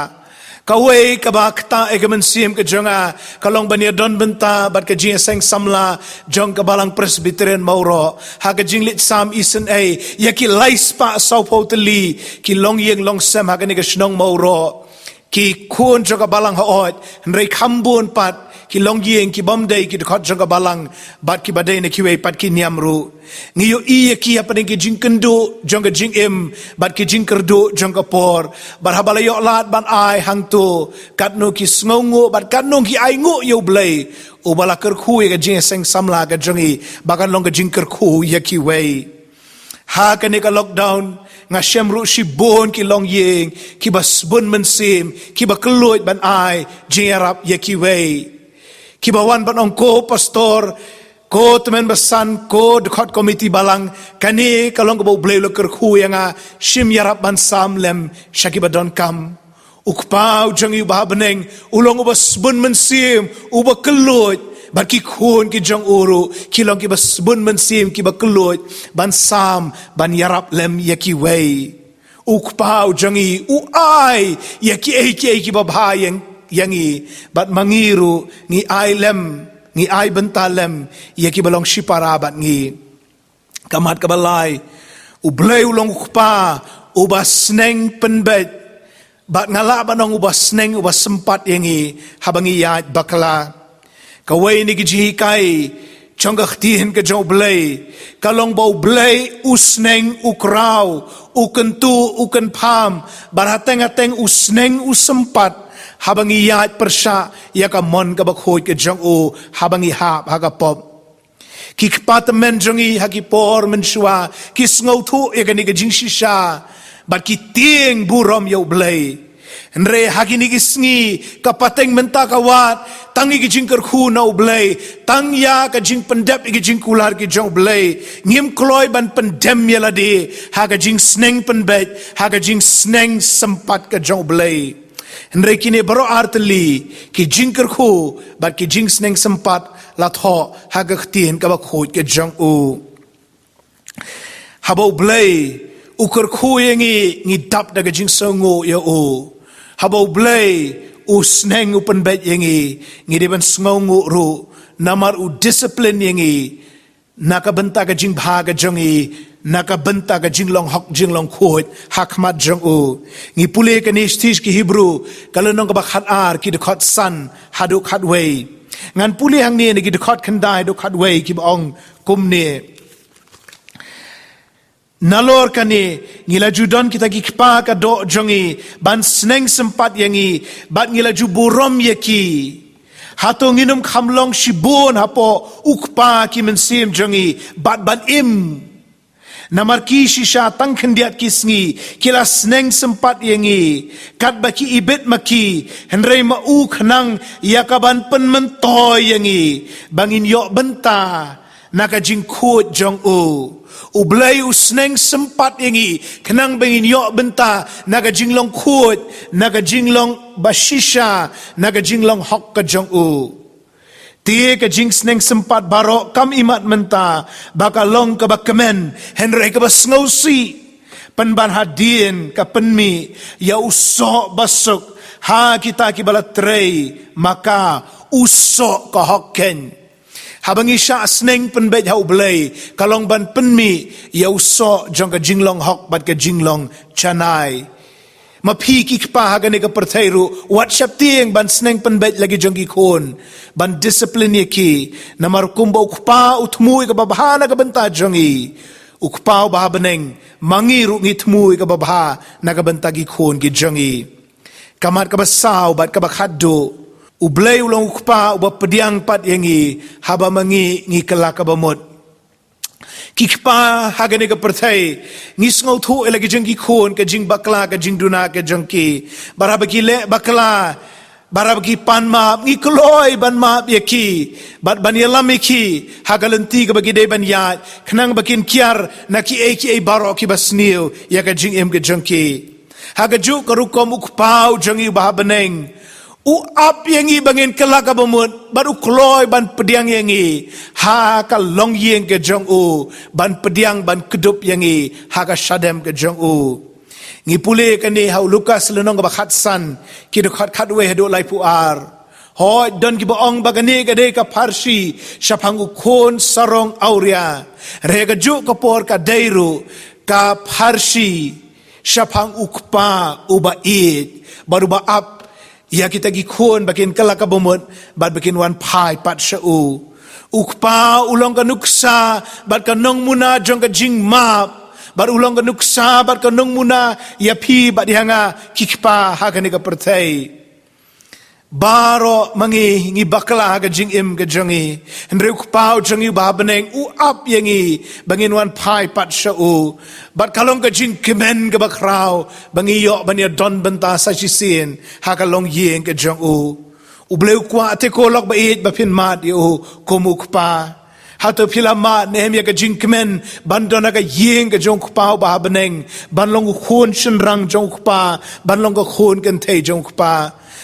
Kawei kaba ktah ïa ka mynsiem ka jong nga ka long ban ïadon bynta bad ka jingïaseng samla jong ka Balang Presbyterian Mawroh ha ka jingleit sam isynei ïa ki lai spah sawphew tylli ki longïing longsem ha kane ka shnong Mawroh. Ki khun jong ka Balang haoid, hynrei kham bun pat ki longïing ki bym dei ki dkhot jong ka Balang bad kiba dei na kiwei pat ki niam ruh. Ngi ïohi ïa ki hapdeng ki jingkynduh jong ka jingim bad ki jingkyrduh jong ka por. Bad haba la ïoh lad ban ai hangto, katno ki sngewnguh bad katno ki ainguh ïa u Blei uba la kyrkhu ïa ka jingïaseng samla ka jong ngi ba kan long ka jingkyrkhu ïa kiwei. Ha kane ka lockdown nga shem ruh shibun ki longïing kiba sbun mynsiem, kiba kylluid ban ai jingïarap ïa kiwei. Kiba wan ban ong ko pastor, ko tymmen basan, ko dkhot komiti balang, kane ka long kaba u Blei u la kyrkhu ïa nga, shim ïarap ban sam lem sha kiba donkam. U Kpa u jong ngi uba ha bneng u long uba sbun mynsiem, uba kylluid, bad ki khun ki jong u ruh ki long kiba sbun mynsiem, kiba kylluid ban sam, ban ïarap lem ïa kiwei. U Kpa u jong ngi u ai ïa kiei kiei kiba bha ïa, ïa ngi, bad ma ngi ruh ngi ai lem, ngi ai bynta lem ïa kiba long shipara bad ngi. Ka mat kaba lai, u Blei u long u Kpa uba sneng pynbeit, bad nga lah ban ong uba sneng, uba sympat ïa ngi haba ngi ïaid bakla. Kawei na ki jinghikai jong ka ktien ka jong u Blei ka long ba u Blei u sneng, u kraw, u kyntu, u kynpham, bad hateng hateng u sneng, u sympat haba ngi ïaid pyrshah ïa ka mon kaba khuid ka jong u haba ngi hap ha ka pop. Ki kpa tymmen jong ngi ha ki por mynshuwa ki sngewthuh ïa kane ka jingshisha bad ki tieng burom ïa u Blei. Hynrei ha kine ki sngi ka pateng mynta ka wad tang ïa ki jingkyrkhu na u Blei, tang ïa ka jingpyndep ïa ki jingkular ki jong u Blei. Ngim kloi ban pyndem ïa lade ha ka jingsneng pynbeit, ha ka jingsneng sympat ka jong u Blei. Hynrei kine baroh artylli, ki jingkyrkhu bad ki jingsneng sympat, la thoh ha ka ktien kaba khuid ka jong u. Haba u Blei u kyrkhu ïa ngi, ngi dap da ka jingsngewnguh ïa u. Haba u Blei u sneng, u pynbeit ïa ngi, ngi dei ban sngewnguh ruh, namar u discipline ïa ngi na ka bynta ka jingbha ka jong ngi, na ka bynta ka jinglong hok jinglong khuid ha khmat jong u. Ngi pule kane shithi ki Hebru, ka lynnong kaba khatar, ki dkhot san haduh khatwei. Ngan pule hangne na ki dkhot khyndai haduh khatwei, kiba ong kumne. Nalor kane, ngi la ju don kita ki kpa ka doh jong ngi ban sneng sympat ïa ngi, bad ngi la ju burom ïa ki. Hato ngin ym kham long shibun hapoh u Kpa ki mynsiem jong ngi bad ban im? Namar ki shisha tang khyndiat ki sngi ki la sneng sympat ïa ngi, katba ki ibit ma ki, hynrei ma u khnang ïa ka ban pynmyntoi ïa ngi ba ngin ïoh bynta na ka jingkhuid jong u. U Blei u sneng sympat ïa ngi khnang ba ngin ïoh bynta na ka jinglong khuid, na ka jinglong bashisha, na ka jinglong hok ka jong u. Te ka jingsneng sympat baroh kam imat mynta ba ka long kaba kmen, hynrei kaba sngewsih. Pynban hadien ka pynmih ïa u soh basuk ha kita kiba la trei ma ka, u soh ka hok keiñ. Haba ngi shah sneng pynbeit ha u Blei, ka long ban pynmih ïa u soh jong ka jinglong hok bad ka jinglong janai. Ma phi ki kpa ha kane ka pyrthei ruh, wat sheptieng ban sneng pynbeit la ki jong ki khun, ban discipline ïa ki. Namar kumba u Kpa u thmu ïa kaba bha na ka bynta jong ngi, U Kpa uba ha bneng, ma ngi ruh ngi thmu ïa kaba bha na ka bynta ki khun ki jong ngi. Ka mat kaba saw bad kaba khatduh, U Blei u long U Kpa uba pdiang pat ïa ngi, haba ma ngi ngi kylla kaba mut. Ki kpa ha kane ka pyrthei, ngi sngewthuh ïa la ki jong ki khun, ka jingbakla, ka jingduna ka jong ki. Bad haba ki leh bakla, bad haba ki pan map, ngi kloi ban map ïa ki, bad ban ïalam ïa ki ha ka lynti kaba ki dei ban ïaid, khnang ba kin kiar na kiei kiei baroh kiba sniew ïa ka jingim ka jong ki. Ha kajuh ka rukom U Kpa u jong ngi uba ha bneng, u ap ïa ngi ba ngin kylla kaba mut, bad u kloi ban pdiang ïa ngi ha ka longïing ka jong u, ban pdiang ban kdup ïa ngi ha ka shadem ka jong u. Ngi pule kane ha u Lukas lynnong kaba khatsan, ki dkhot khatwei haduh laiphew ar. Hooid, don kiba ong ba kane ka dei ka pharshi shaphang u khun sarong awria. Hynrei kajuh ka por ka dei ruh ka pharshi shaphang U Kpa uba ïeit bad uba ap ïa kita ki khun ba kin kylla kaba mut bad ba kin wan phai pat sha u. U Kpa u long ka nuksa bad ka nongmuna jong ka jingmap, bad u long ka nuksa bad ka nongmuna ïa phi bad ïa nga ki kpa ha kane ka pyrthei. Baroh ma ngi ngi bakla ha ka jingim ka jong ngi. Hynrei U Kpa u jong ngi uba ha bneng u ap ïa ngi ba ngin wan phai pat sha u. Bad ka long ka jingkmen kaba khraw ba ngi ïoh ban ïadon bynta sa shisien ha ka longïing ka jong u. U Blei u kwah te ko lok ba ïeit ba phin mad ïa u kum U Kpa. Hato phi la mad ne em ïa ka jingkmen ban don ha ka ïing ka jong U Kpa uba ha bneng, ban long u khun shynrang jong U Kpa, ban long ka khun kynthei jong U Kpa?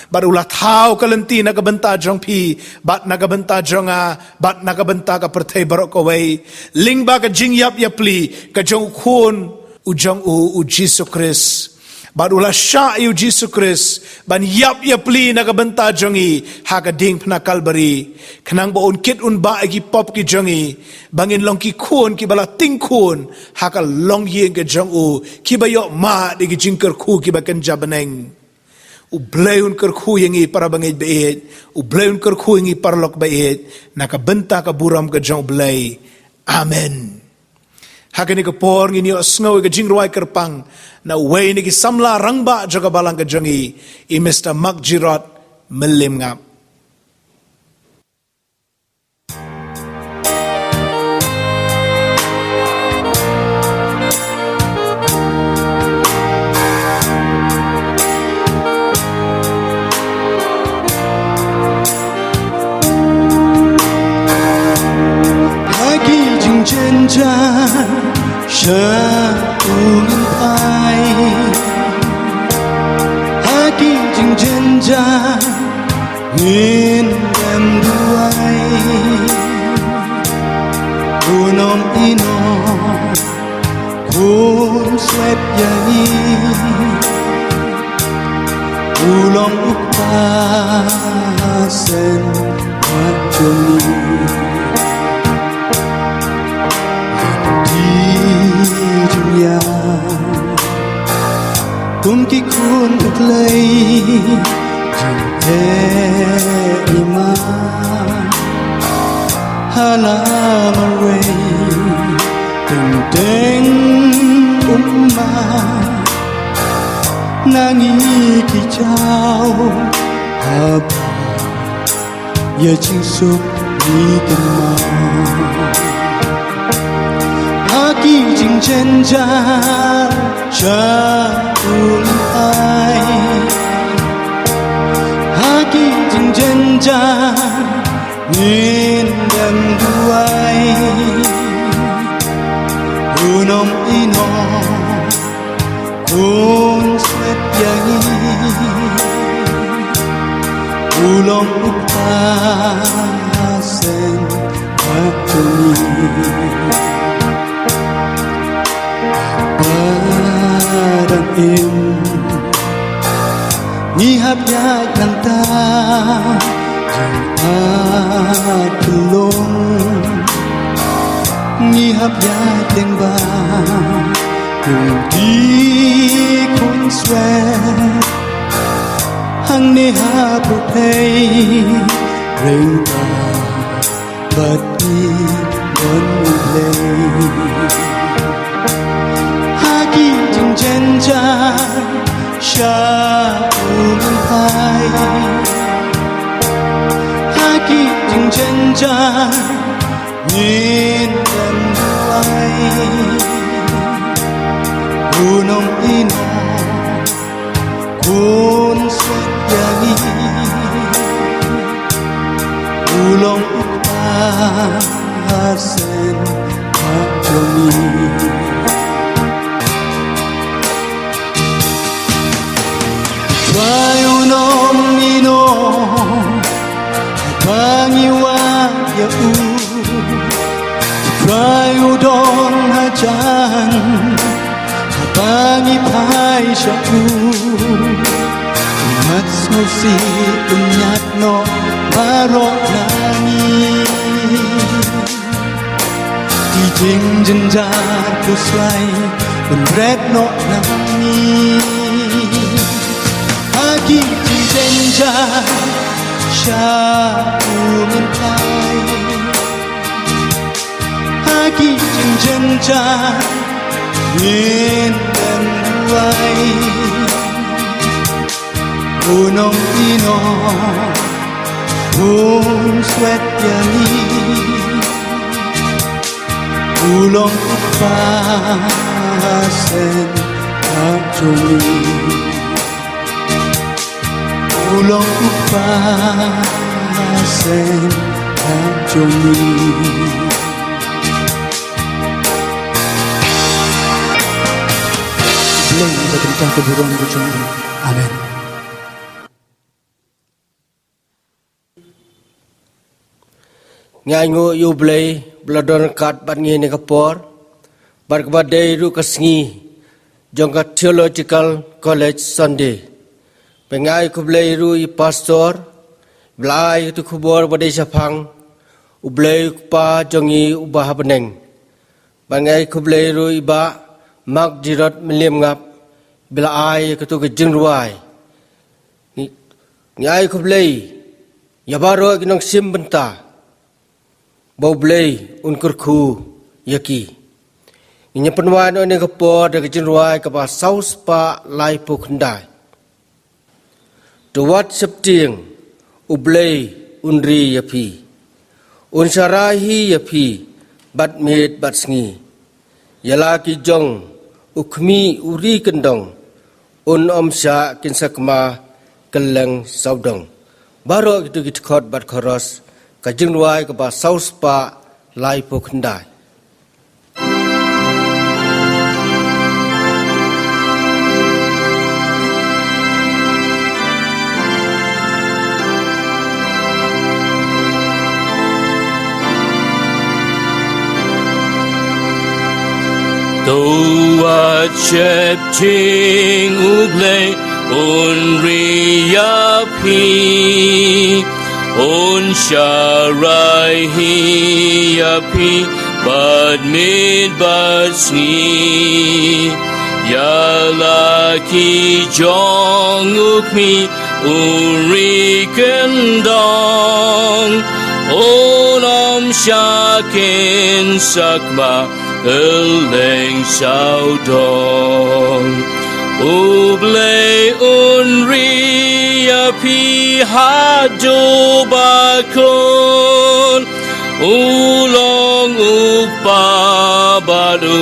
Bad u la thaw ka lynti na ka bynta jong phi, bad na ka bynta jong nga, bad na ka bynta ka pyrthei baroh kawei, lyngba ka jingïap ïapli ka jong u Khun u jong u, u Jisu Khrist. Bad u la shah ïa u Jisu Khrist ban ïap ïapli na ka bynta jong ngi ha ka diengphna Kalbari, khnang ba un kit un bah ïa ki pop ki jong ngi, ba ngin long ki khun kiba la tyngkhun ha ka longïing ka jong u, kiba ïoh mad ïa ki jingkyrkhu kiba kynja bneng. U Blei un kyrkhu ïa ngi para bangeit ba ïeit, U Blei un kyrkhu ïa ngi paralok ba ïeit, na ka bynta ka burom ka jong U Blei. Amen. Ha kane ka por ngin ïoh sngew ïa ka jingrwai kyrpang na uwei na ki samla rangbah jong ka balang ka jong ngi, i Mister Mark Girot Mylliemngap. Ha ki jingjynjar sha u lynthei, ha ki jingjynjar ngin dem duwai. Unom inom khun swet ïa ngi, u long u kpa shen ha jong ngi. Di jong ïa kum ki khun U Blei, jingeh ïa ma ha la marwei teng teng, um ma na ngi ki jaw haba ïa jingsuk ngi kynmaw. Ha ki jingjynjar sha u lynthei, ha ki jingjynjar ngin dem duwai. Unom inom khun swet ïa ngi, u long u kpa shen ha jong ngi. Ba dang im ngi hap ïaid nangta, jingpynlong ngi hap ïaid lyngba kum ki khun swet hangne ha pyrthei, ryngkat bad i don U Blei. Jynjar sha u myntai, ha ki jingjynjar ngin ym duwai. U nongïehnoh khun swedia ngi, u long u kpa shen ha jong ngi. Trai u nongïehnoh, haba ngi wad ïa u. Trai u don hajan, haba ngi phai sha u. U mat sngewsih un ñiad noh baroh na ngi. Ki jingjynjar khuslai un bret noh na ngi. Ha ki jingjynjar sha u myntai, ha ki jingjynjar ngin ym duwai. U nongïehnoh khun swedia ngi, u long u kpa shen ha jong ngi. U long u kpa shen ha jong ngi. Blei ba kynta ka burom ka jong ngi. Amen. Ngi ainguh ïa U Blei ba la don ryngkat bad ngi ha kane ka por, bad kaba dei ruh ka sngi jong ka Theological College Sunday. Bad ngi ai khublei ruh ïa i pastor ba la ai ïa katu ka khubor ba dei shaphang U Blei U Kpa jong ngi uba ha bneng. Bad ngi ai khublei ruh ïa i Bah Mark Jirot Mylliem Ngap ba la ai ïa katu ka jingrwai. Ngi, ngi ai khublei ïa baroh ki nongshim bynta, ba U Blei un kyrkhu ïa ki. Ngin ïa pynwai noh ha kane ka por da ka jingrwai kaba saw spah laiphew khyndai. To wat sheptieng, U Blei un ri ïa phi, un sharai hi ïa phi bad miet bad sngi. Ïa la ki jong u khmih u ri kyndong, un ym shah kin sakma kylleng sawdong. Baroh kitu ki dkhot bad chorus ka jingrwai kaba saw spah laiphew khyndai. To wat sheptieng, U Blei un ri ïa phi, un sharai hi ïa phi bad miet bad sngi. Ïa la ki jong u khmih u ri kyndong, un ym shah kin sakma kylleng sawdong. U Blei un ri ïa phi haduh ba kut, u long u Kpa bad u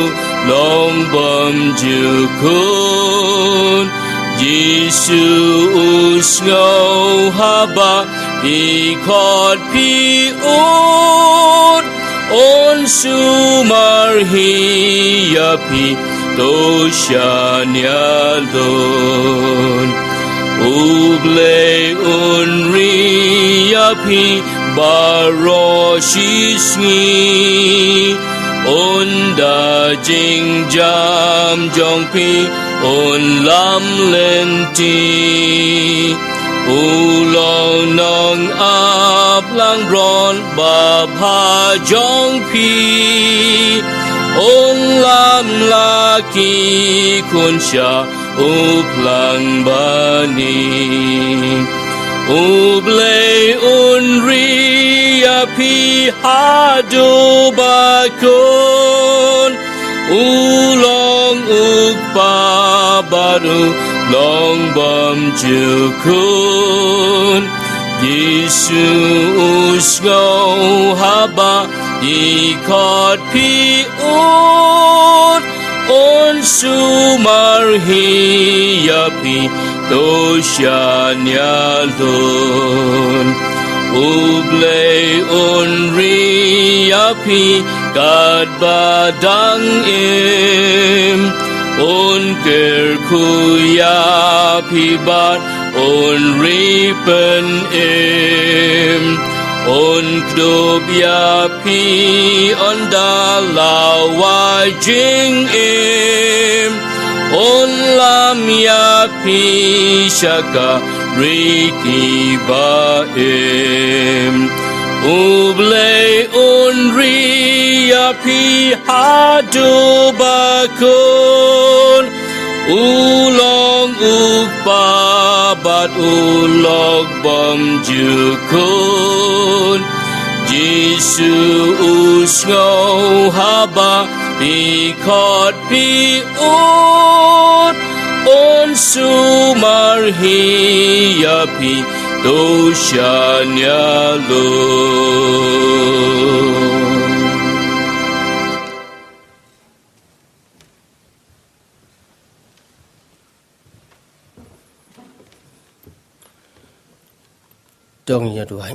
long bymjukut. Jisu u sngew haba i khot phi ud, un sumar hi ïa phi, to shaniah lut. U Blei un ri ïa phi baroh shi sngi, ynda jingjam jong phi un lam lynti. U long nongap langbrot babha jong phi, un lam la ki khun sha u phlang bani. U Blei un ri ïa phi haduh ba kut, u long U Kpa bad u Nongbymjukut. Jisu u sngew haba dkhot phi ud, un sumar hi ïa phi, to shaniah lut. U Blei un ri ïa phi katba dang im, un kyrkhu ïa phi bad un ri pynim, un kdup ïa phi ynda la wai jingim, un lam ïa phi sha ka ri kiba im. U Blei un ri ïa phi haduh ba kut. U long u Kpa bad u Nongbymjukut. Jisu u sngew haba dkhot phi ud, un sumar hi ïa phi, to shaniah lut. To ngin ïa duwai.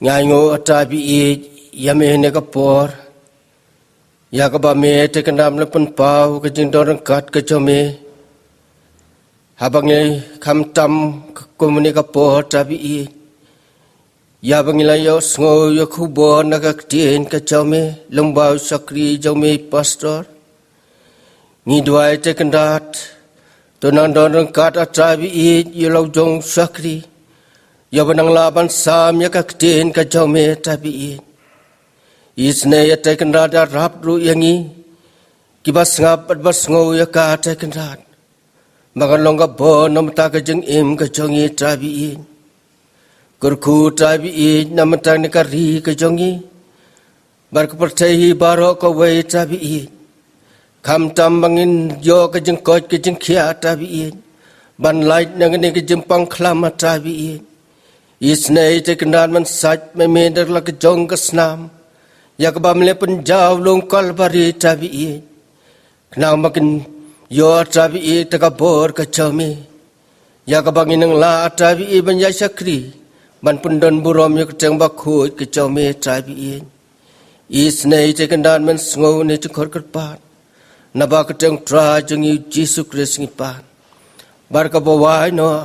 Nga ainguh, A Trai ba ïeit, ïa me ha kane ka por, ïa kaba me te kynda me la pynpaw ka jingdon ryngkat ka jong me. Haba ngi khamtam kumne ka por, A Trai ba ïeit, ïa ba ngi la ïohsngew ïa ka khubor na ka ktien ka jong me lyngba u shakri jong me pastor. Ngi duwai te kynda to nang don ryngkat, A Trai ba ïeit, ïa la u jong u shakri, ïa ba nang lah ban sam ïa ka ktien ka jong me, A Trai ba ïeit. Isynei te kynda ïarap ruh ïa ngi kiba sngap bad ba sngew ïa ka te kynda, ba kan long ka bor na ka bynta ka jingim ka jong ngi, A Trai ba ïeit. Kyrkhu, A Trai ba ïeit, na ka bynta kane ka ri ka jong ngi bad ka pyrthei hi baroh kawei, A Trai ba ïeit. Khamtam ba ngin ïoh ka jingkoit ka jingkhiah, A Trai ba ïeit, ban lait na kane ka jingpang khlam, A Trai ba ïeit. Isynei te kynda men sait me me da la ka jong ka snam ïa kaba me la pynjaw long Kalbari, A Trai ba ïeit, khnang ba kin ïoh, A Trai ba ïeit, da ka bor ka jong me, ïa kaba ngin nang lah, A Trai ba ïeit, ban ïa shakri ban pyndon burom ïa ka kyrteng bakhuid ka jong me, A Trai ba ïeit. Isynei te kynda men sngew ne jingkhot kyrpad naba ka kyrteng Trai jong ngi u Jisu Khrist ngi pan. Bad kaba wai noh,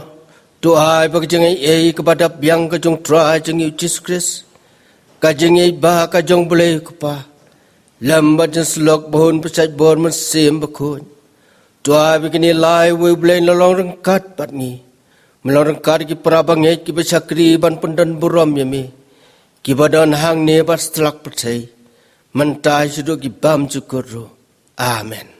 to ai ba ka jingaiei kaba dap biang ka jong Trai jong ngi u Jisu Khrist, ka jingïeit ba ka jong u Blei u Kpa, lem bad jingsyllok ba hun pyrshah bor Mynsiem Bakhuid, to ai ba kine lai wei u Blei un long ryngkat bad ngi, un long ryngkat ki para bangeit kiba shakri ban pyndon burom ïa me, kiba don hangne bad satlak pyrthei, mynta shaduh ki bymjukut ruh. Amen.